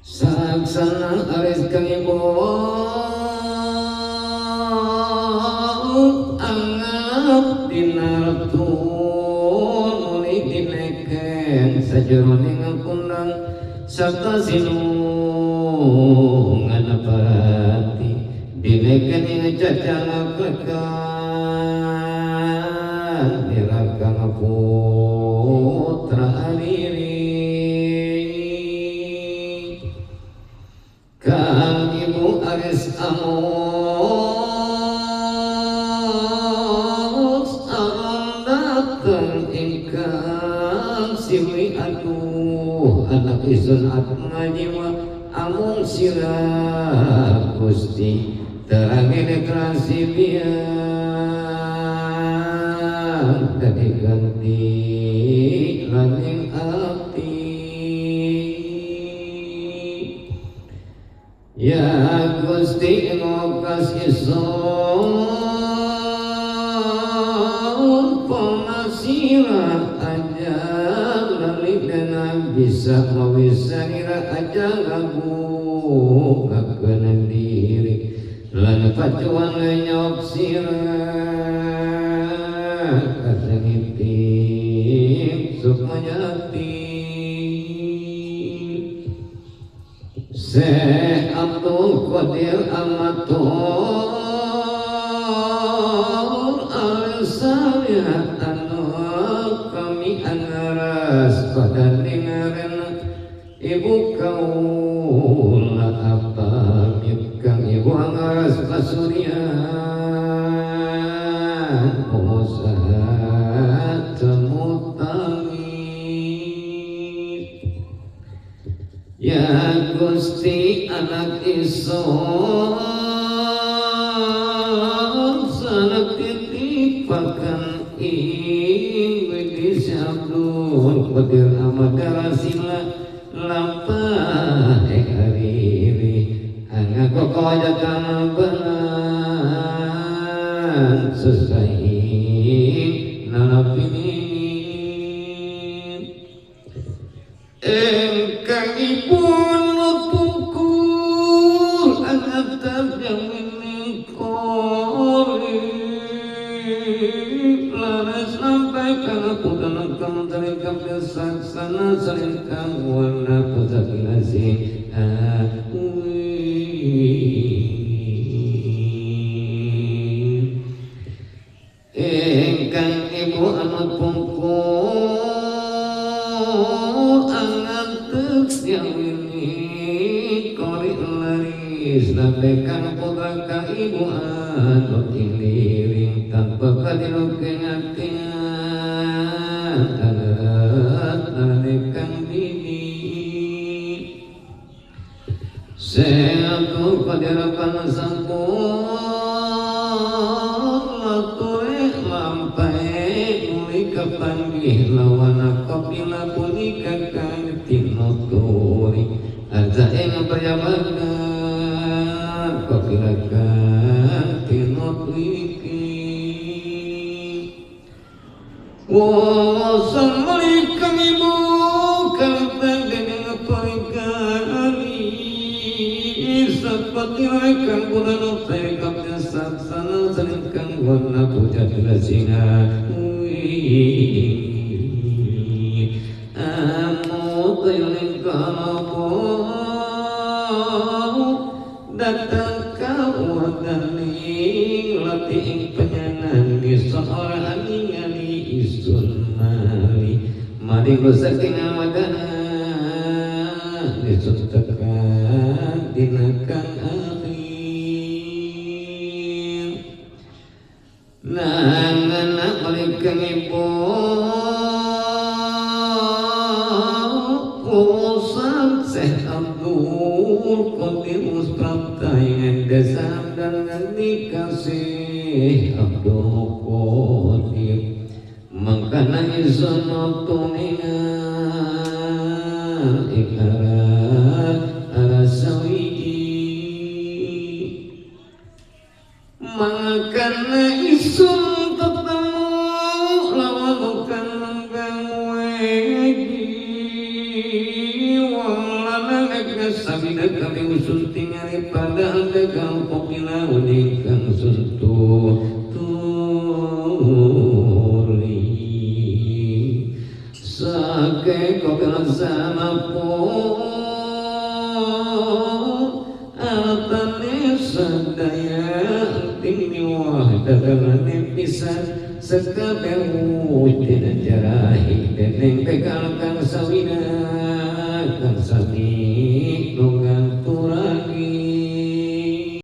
Saksana aris kang ibu anggap dinartun muli dineken sajroning kundang sabta sinungan parati dineken ing cacang klekan dirakang putra ariri kang ibu aris amos aron dateng ingkang siwi aduh anak isun atmajiwa amung sirah Gusti terangin kerasi biang dadi ganti laning ati. Ya Gusti ngokas isun pengasira aja lali dana bisa mawisanira aja ngagu ngakeun diri lan pacuan nyop sira kasengiting sukmanyati. Syekh Abdul Qadir Amatur al-Salih anu kami angaras pada ningaren ibu kaula apa kang ibu angaras pasurian usaha temu tangis. Ya Gusti anak isun sanak titipakan ing Widi Abdul Qadir Ahmad Rasila lampah ing hariri angaku kawajatan belan sesaing nalapinin engkang ibu pungkur anatap yang meningkori laras sampai kana putana kang terikap saksana saringkang warna putakilasi engkang ibu anut pungkur angantuk yang ini kori laris lambekan putra ka ibu anut ing liring tanpa kadilu kengatian angat lambekan dini Seatu Qadir sampun lature lampai muli kapanggih lawana kopila punika kang tinuturi arja ing prayabagan kopila kang tinutiki wasan muli kang ibu kang dening parikali sepati kang bulan tekap saksana saringkang warna puja singa amu tuyuling kalapo datang kawadaning lati ing penyanan isun ora ningali isun mali mari saking awadana isun tekan dina kang akhir nangana oleh kang ibu kusan Syekh Abdul Qadir Musprapta ing desa dan dikasih Abdul Qadir mangkana isun tuningan ikara arasawiji mangkana isun tetemu lawan kang wegi wong lanang Sabida kami usun tingali pada tegal kopila uning kang suntu turi sake kopila sama pun alatane sadaya tinggi wah dagangane pisan sekabeh wujud jarahi dening tegal kang